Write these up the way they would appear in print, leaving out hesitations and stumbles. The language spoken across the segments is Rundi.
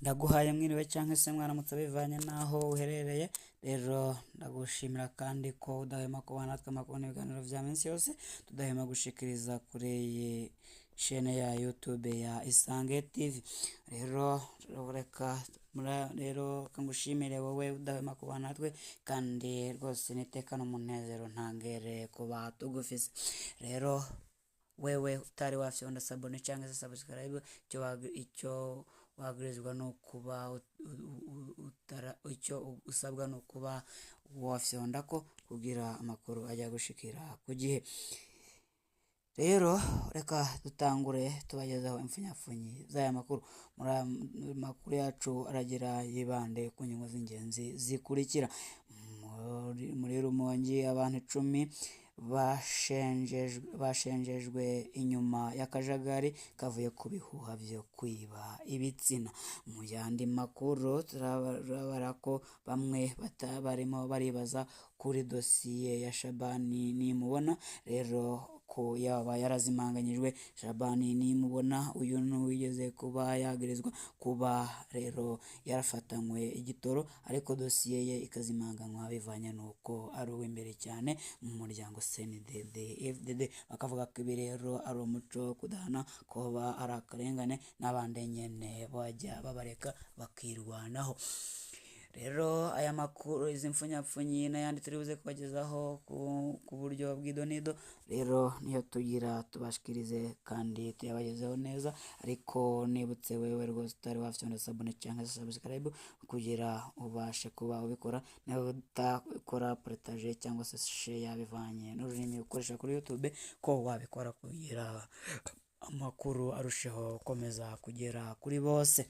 Ndaguhaye mwiriwe cyangwa se mwaramutse bivanye n'aho uherereye. Rero ndagushimira kandi ko udahwema kubana natwe amakuru n'ibiganiro vya minsi yose tudahwema gushikiriza kuri iyi shene ya YouTube ya Isange TV. Rero reka rero ngushimire wowe udahwema kubana natwe, kandi rwose niteka n'umunezero ntangere kuba tugufise. Rero wewe utari wafyonda s'abonner cyangwa se subscribe, icyo wabwirizwa no kuba icyo usabwa ni ukuba wafyonda ko kugira amakuru ajya gushikira ku gihe. Rero reka dutangure tubagezaho impfunyapfunyi z'aya makuru. Muri aya makuru yacu aragira yibande ku ngingo z'ingenzi zikurikira: muri Rumonge abantu 10 bashenjejwe inyuma y'akajagari kavuye ku bihuha byo kwiba ibitsina. Mu yandi makuru turabara ko bamwe barimo baribaza kuri dosiye ya Shabani Nimubona, rero ko yaba yarazimanganyijwe. Shabani Nimubona uyu n'uwigeze kuba yagirizwa kuba rero yarafatanywe igitoro, ariko dosiye ye ikazimanganywa bivanye n'uko ari uw'imbere cyane mu muryango CNDD FDD. Bakavuga ko ibi rero ari umuco wo kudahana, kuba ari akarengane, n'abandi nyene bajya babareka bakirwanaho. Rero aya makuru, izi mfunyapfunyi n'ayandi turi buze kubagezaho ku buryo bw'idonido, rero niyo tugira tubashikirize kandi tuyabagezeho neza. Ariko nibutse wewe rwose utari wafyonda s'abonner cyangwa se subscribe kugira ubashe kuba ubikora, nawe utakora partage cyangwa se share bivanye n'ururimi ukoresha kuri YouTube, ko wabikora kugira amakuru arusheho gukomeza kugera kuri bose.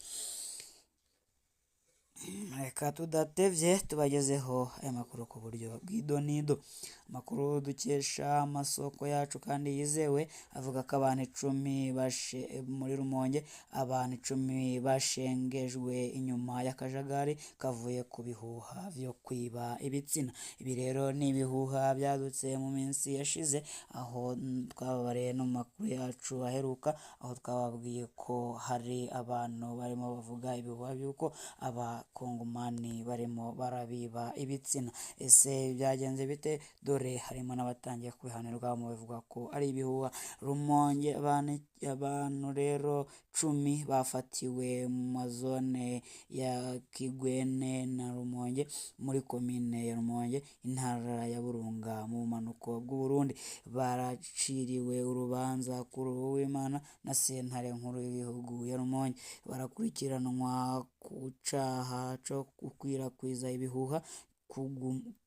Reka tudatevye tubagezeho aya makuru ku buryo bw'idonido. Amakuru dukesha amasoko yacu kandi yizewe avuga ko abantu 10 muri Rumonge, abantu 10 bashengejwe inyuma y'akajagari kavuye ku bihuha vyo kwiba ibitsina. Ibi rero ni ibihuha byadutse mu minsi yashize, aho twababariye no mu makuru yacu aheruka, aho twababwiye ko hari abantu barimo bavuga ibihuha by'uko abakongomani barimo barabiba ibitsina. Ese byagenze bite? Dore harimo n'abatangiye kubihanirwa mu bivuga ko ari ibihuha. Rumonge abantu rero 10 bafatiwe mu mazone ya Kigwene na Rumonge muri komine ya Rumonge, intara ya Burunga mu bumanuko bw'Uburundi, baraciriwe urubanza kuri Uwimana na sentare nkuru y'igihugu ya Rumonge. Barakurikiranwa ku caha co gukwirakwiza ibihuha,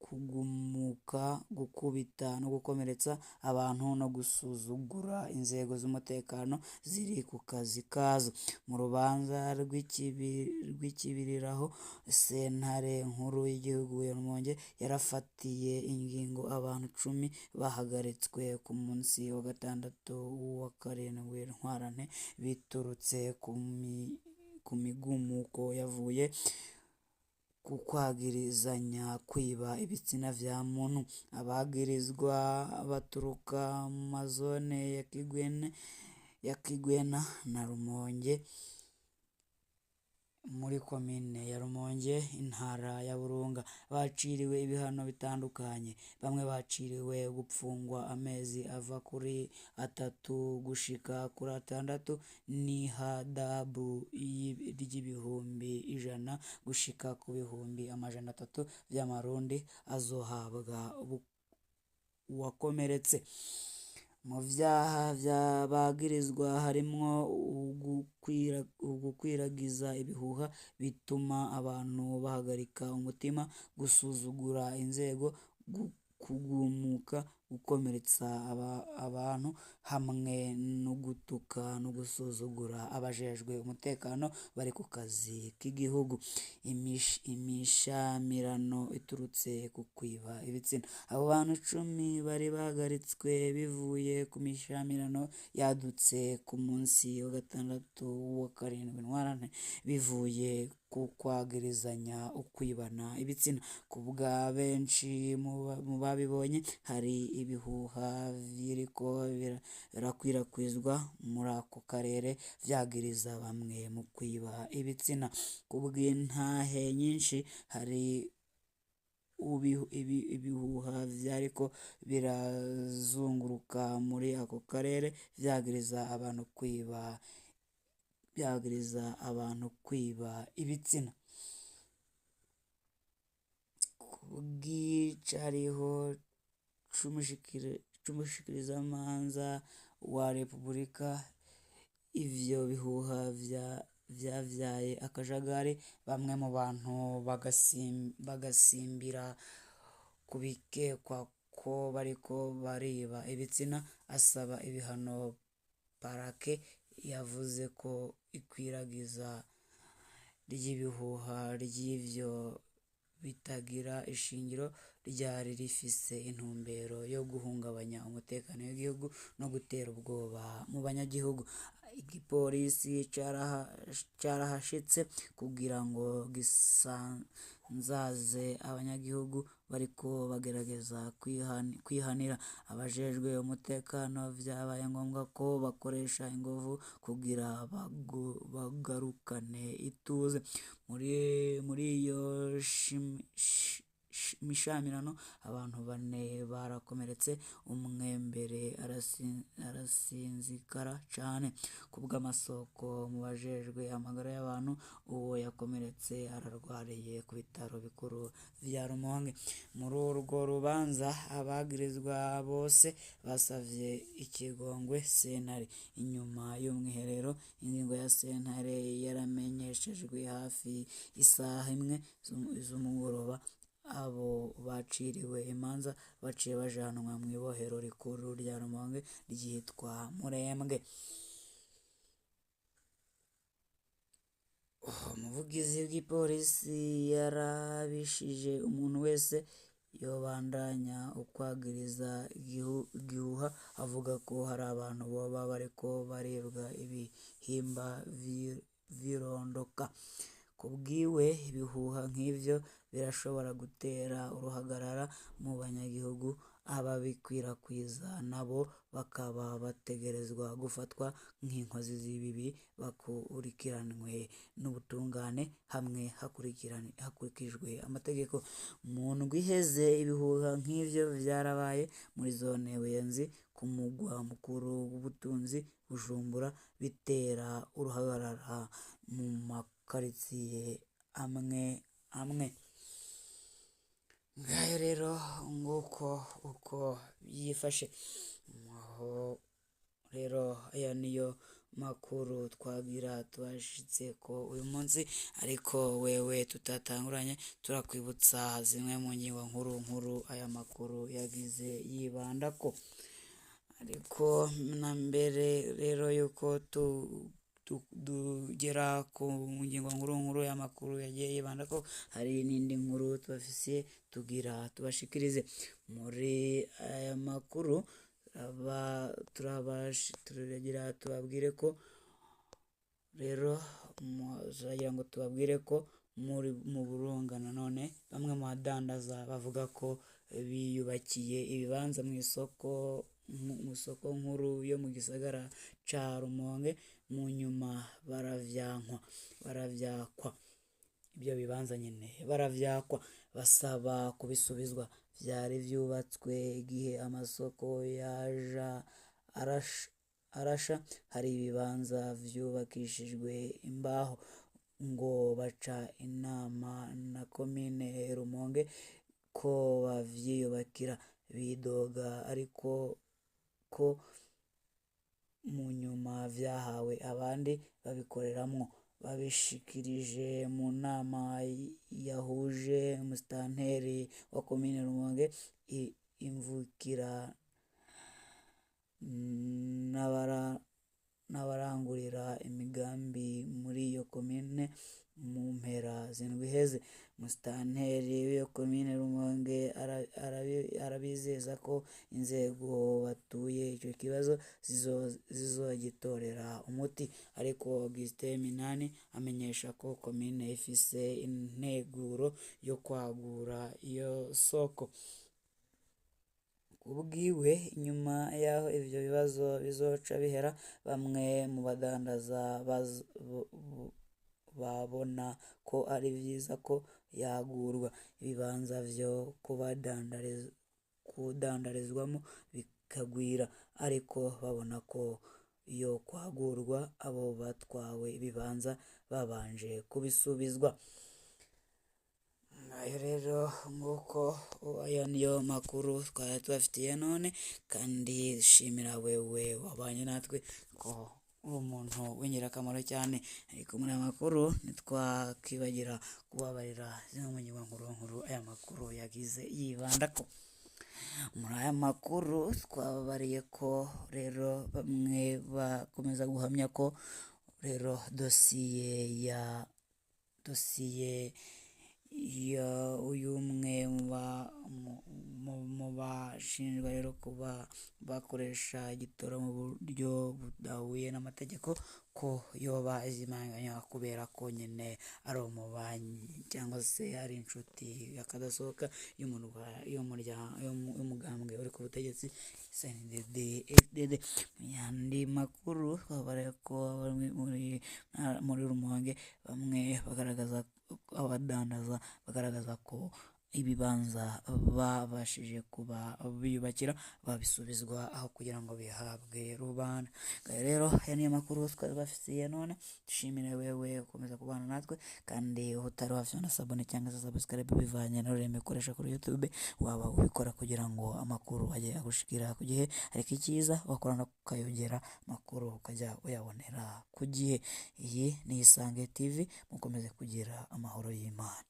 kugumuka, gukubita no gukomeretsa abantu no gusuzugura inzego z'umutekano ziri ku kazi kazo. Mu rubanza rw'ikibiriraho, sentare nkuru y'igihugu ya Rumonge yarafatiye ingingo abantu 10 bahagaritswe ku munsi wa gatandatu wa 7 Ntwarante biturutse ku migumuko yavuye ku kwagirizanya kwiba ibitsina vya muntu. Abagirizwa baturuka mu mazone ya Kigwena na Rumonge muri komine ya Rumonge, intara ya Burunga. Baciriwe ibihano bitandukanye. Bamwe baciriwe gupfungwa amezi ava kuri 3 gushika kuri 6 n'ihadabu ry'ibihumbi 100 gushika ku bihumbi 300 vy'amarundi azohabwa uwakomeretse. Mu vyaha bagirizwa harimwo ugukwiragiza ibihuha bituma abantu bahagarika umutima, gusuzugura inzego, kugumuka, gukomeretsa abantu hamwe no gutuka no gusuzugura abajejwe umutekano bari ku kazi k'igihugu. Imishamirano iturutse ku kwiba ibitsina. Abo bantu 10 bari bahagaritswe bivuye ku mishamirano yadutse ku munsi wa gatandatu wa 7 Ntwarante bivuye ku kwagirizanya ukwibana ibitsina. Ku bwa benshi mu babibonye, hari ibihuha biriko birakwirakwizwa muri ako karere vyagiriza bamwe mu kwiba ibitsina. Ku bw'intahe nyinshi, hari ibihuha vyariko birazunguruka muri ako karere vyagiriza abantu kwiba ibitsina. Ku bw'icariho c'umushikirizamanza wa Repubulika, ivyo bihuha vyavyaye akajagari, bamwe mu bantu bagasimbira ku bikekwa ko bariko bariba ibitsina, asaba ibihano. Parake yavuze ko ikwiragiza ry'ibihuha ry'ivyo bitagira ishingiro ryari rifise intumbero yo guhungabanya umutekano w'igihugu no gutera ubwoba mu banyagihugu. Igipolisi carahashitse kugira ngo gisanzaze abanyagihugu bariko bagerageza kwihanira. Abajejwe umutekano vyabaye ngombwa ko bakoresha inguvu kugira bagarukane ituze. Muri iyo mishamirano, abantu bane barakomeretse, umwe mbere arasinzikara cane. Ku bw'amasoko mu bajejwe amagara y'abantu, uwo yakomeretse ararwariye ku bitaro bikuru vya Rumonge. Muri urwo rubanza, abagirizwa bose basavye ikigongwe sentare. Inyuma y'umwiherero, ingingo ya sentare yaramenyeshejwe hafi isaha imwe z'umugoroba. Abo baciriwe imanza baciye bajanwa mw'ibohero rikuru rya Rumonge ryitwa Murembwe. Umuvugizi w'igipolisi yarabishije umuntu wese yobandanya ukwagiriza igihuha avuga ko hari abantu boba bariko baribwa ibihimba vy'irondoka. Kubwiwe, ibihuha nk'ivyo birashobora gutera uruhagarara mu banyagihugu, ababikwirakwiza nabo bakaba bategerezwa gufatwa nk'inkozi z'ibibi bakurikiranwe n'ubutungane hamwe hakurikijwe amategeko. Mu ndwi iheze, ibihuha nk'ivyo vyarabaye muri zone Buyenzi ku mugwa mukuru w'ubutunzi Bujumbura, bitera uruhagarara mu makaritsiye amwe amwe. Ngayo rero nguko uko vyifashe. Aho rero aya niyo makuru twagira tubashitseko uyu munsi, ariko wewe tutatanguranye turakwibutsa zimwe mu ngingo nkuru nkuru aya makuru yagize yibandako. Ariko na mbere rero yuko tugera ku ngingo nkuru nkuru y'amakuru yagiye yibandako, hari n'indi nkuru tubafisiye tugira tubashikirize. Muri aya makuru turagira tubabwire ko rero turagira ngo tubabwire ko mu Burunga nanone bamwe mu badandaza bavuga ko biyubakiye ibibanza mw'isoko mu nkuru yo mu gisagara ca Rumonge, mu nyuma baravyakwa ivyo bibanza nyene baravyakwa, basaba kubisubizwa. Vyari vyubatswe igihe amasoko yaja arasha, hari ibibanza vyubakishijwe imbaho, ngo baca inama na komine Rumonge ko bavyiyubakira. Bidoga ariko ko mu nyuma vyahawe abandi babikoreramwo. Babishikirije mu nama yahuje umusitanteri wa komine Rumonge, imvukira n'abarangurira imigambi muri iyo komine mu mpera z'indwi iheze. Musitanteri w'iyo komine Rumonge arabizeza ko inzego batuye ico kibazo zizogitorera umuti, ariko Augustin Minani amenyesha ko komine ifise integuro yo kwagura iyo soko. Kubwiwe, inyuma y'aho ivyo bibazo bizoca bihera, bamwe mu badandaza babona ko ari vyiza ko yagurwa, ibibanza vyo kudandarizwamwo bikagwira, ariko babona ko yokwagurwa abo batwawe ibibanza babanje kubisubizwa. Ayo rero nguko ayo niyo makuru twari tubafitiye none, kandi shimira wewe wabanye natwe ko uri umuntu w'ingirakamaro cyane. Ariko muri aya makuru ntitwakibagira kubabarira zimwe mu ngingo nkuru nkuru aya makuru yagize yibandako. Muri aya makuru twababariye ko rero bamwe bakomeza guhamya ko rero dosiye ya uyu umwe mu bashinjwa rero kuba bakoresha igitoro mu buryo budahuye n'amategeko ko yoba izimanganya kubera ko nyine ari umubanyi cyangwa se ari inshuti y'akadasohoka y'umugambwe uri ku butegetsi CNDD FDD. Mu yandi makuru twababariye ko muri Rumonge bamwe bagaragaza abadandaza bagaragaza ko ibibanza babashije kuba biyubakira babisubizwa aho kugira ngo bihabwe rubanda. Rero aya niyo makuru twari bafitiye none, dushimire wewe ukomeza kubana natwe, kandi utari wafyonda sabone cyangwa se subscribe bivanye n'ururimi ukoresha kuri YouTube, waba ubikora kugira ngo amakuru ajye agushikira ku gihe, ariko icyiza wakora no kukayogera amakuru ukajya uyabonera ku gihe. Iyi ni Isange TV, mukomeze kugira amahoro y'Imana.